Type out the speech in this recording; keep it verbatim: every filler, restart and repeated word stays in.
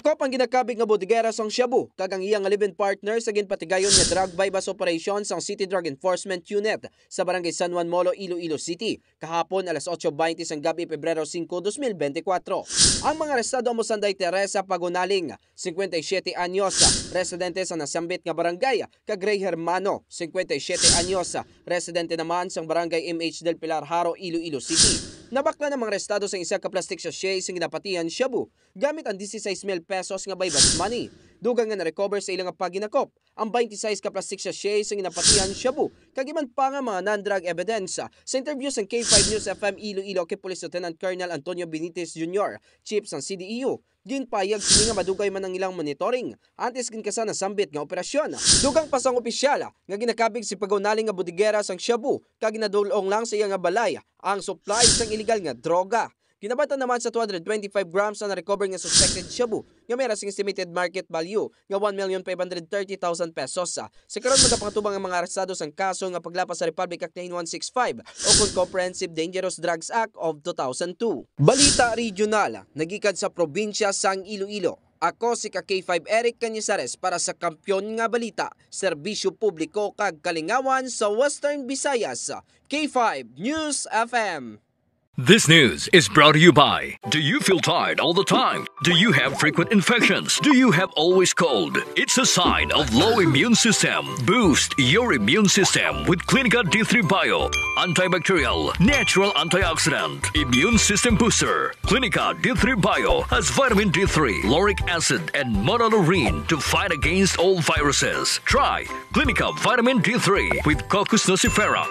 Ang ginakabig nga bodegera sang shabu kag ang iya nga live-in partner sa ginpatigayon nga drug buy-bust operation sang City Drug Enforcement Unit sa Barangay San Juan Molo, Iloilo City, kahapon alas otso baynte sang gab-i, Pebrero singko, dos mil bente kwatro. Ang mga arestado amo sanday Teresa Pagonaling, singkwenta y siyete anyos, residente sa nasambit nga barangay, kag Rey Hermano, singkwenta y siyete anyos, residente naman sang barangay M H del Pilar, Jaro, Iloilo City. Nabaklan ang mga arestado sang isa ka plastic sachet sang ginapatihan shabu gamit ang dieciséis mil pesos nga buy-bust money. Dugang nga na-recover sa ila nga paghinakop ang twenty-six ka plastic sachet sang ginapatihan shabu kag iban pa nga mga non-drug evidence. Sa interview sang K five News F M Iloilo kay Police Lieutenant Colonel Antonio Benitez Junior, Chief sang C D E U, ginpahayag sini nga madugay man ang ilang monitoring antes gid ka sa nasambit nga operasyon. Dugang pa sang opisyal nga ginakabig si Pagonaling nga bodegera sang shabu kag ginadul-ong lang sa iya nga balay ang supply sang iligal nga droga. Ginabatan naman sa two hundred twenty-five grams ang na-recover nga suspected shabu nga may sing estimated market value nga one million five hundred thirty thousand pesos. Sa karon, magapangtubang ang mga arestado sang kaso nga paglapas sa Republic Act nine one six five o kon Comprehensive Dangerous Drugs Act of two thousand two. Balita regional, nagikan sa probinsya sang Iloilo. Ako si ka K five Eric Cañizares para sa Kampiyon nga Balita, Serbisyo Publiko kag Kalingawan sa Western Visayas, K five News F M. This news is brought to you by. Do you feel tired all the time? Do you have frequent infections? Do you have always cold? It's a sign of low immune system. Boost your immune system with Clinica D three Bio. Antibacterial, natural antioxidant, immune system booster. Clinica D three Bio has vitamin D three, lauric acid, and monolaurin to fight against all viruses. Try Clinica Vitamin D three with Cocos nucifera.